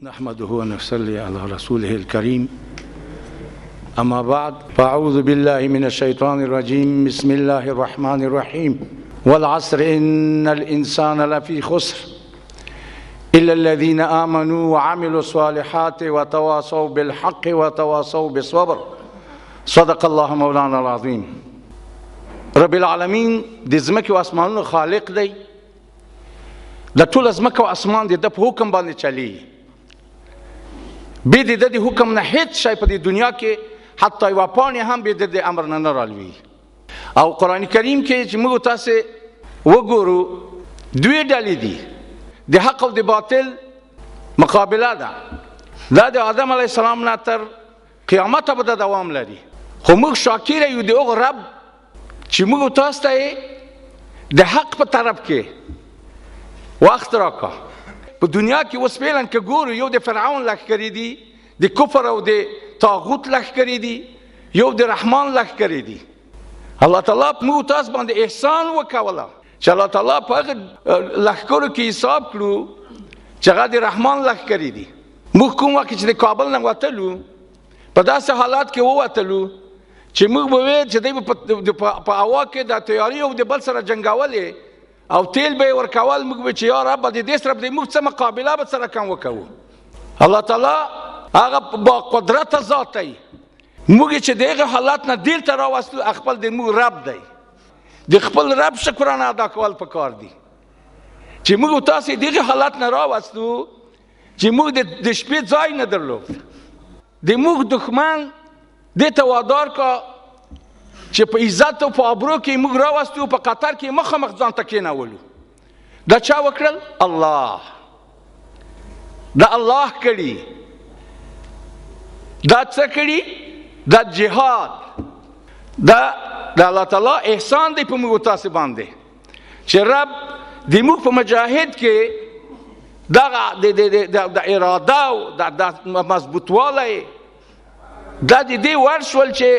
نحمده ونصلي على رسوله الكريم. أما بعد، فأعوذ بالله من الشيطان الرجيم. بسم الله الرحمن الرحيم. والعصر إن الإنسان لفي خسر إلا الذين آمنوا وعملوا الصالحات وتواصوا بالحق وتواصوا بالصبر. صدق الله مولانا العظيم. رب العالمین د ځمکې او اسمانونو خالق دی. د ټوله ځمکه او اسمان د ده په حکم باندې چلیږي. بې د ده د حکم نه هیڅ شی په دې دنیا کې، حتی یوه پاڼې هم بې د ده د امر نه نه رالویږي. او قرآن کریم کې چې موږ تاسې وګورو، دوې ډلې دي، د حق او د باطل مقابله ده. دا د آدم علیه السلام نه تر قیامته به دا دوام لري. خو موږ شاکر یو د هغه رب چې موږ تاسو ته یې د حق په طرف کې وخت راکا. په دنیا کې اوس فعلا که ګورو، یو د فرعون لښکرې دي، د کفر او د طاغوت لښکرې دي، یو د رحمان لښکرې دي. الله تعالی په موږ تاسو باندې احسان وکوله چې الله تعالی په هغه لښکرو کې حساب کړو چې هغه د رحمان لښکرې دي. موږ کوم وخت چې د کابل نه وتلو، په داسې حالات کې ووتلو چې موږ به ویل چې دوی به په هوا کې د طیارې او د بل سره جنګولې او تیل به یې ورکول. موږ به چې یا رب د دې سره به موږ څه مقابله به سره کم وکوو. الله تعالی هغه با قدرت ذات دی. موږ چې د هغه حالت نه دلته راوستو، خپل د موږ رب دی. د خپل رب شکرانه ادا کول پکار دي چې موږ تاسې دغه حالت نه راوستو چې موږ د شپې ځای نه درلود. د موږ دښمن دې ته وادار کا چې په عزت او په آبرو کې موږ راوستو، په قطر کې مخامخ ځان ته کېنولو. دا چا وکړل؟ الله. دا الله کړي. دا څه کړي؟ دا جهاد، دا د الله تعالی احسان دی په موږ تاسې باندې چې رب د موږ په مجاهد کې دغه د اراده او د مضبوطوالی دا د دې وړ شول چې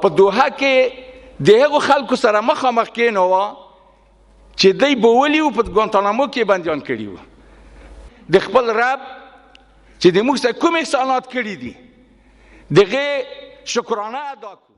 په دوحه کې د هغو خلکو سره مخامخ کېنوه چې دی بولي وو، په ګوانتانامو کې بندیان کړي وو. د خپل رب چې د موږ سره کوم احسانات کړي دي، دغې شکرانه ادا کړو.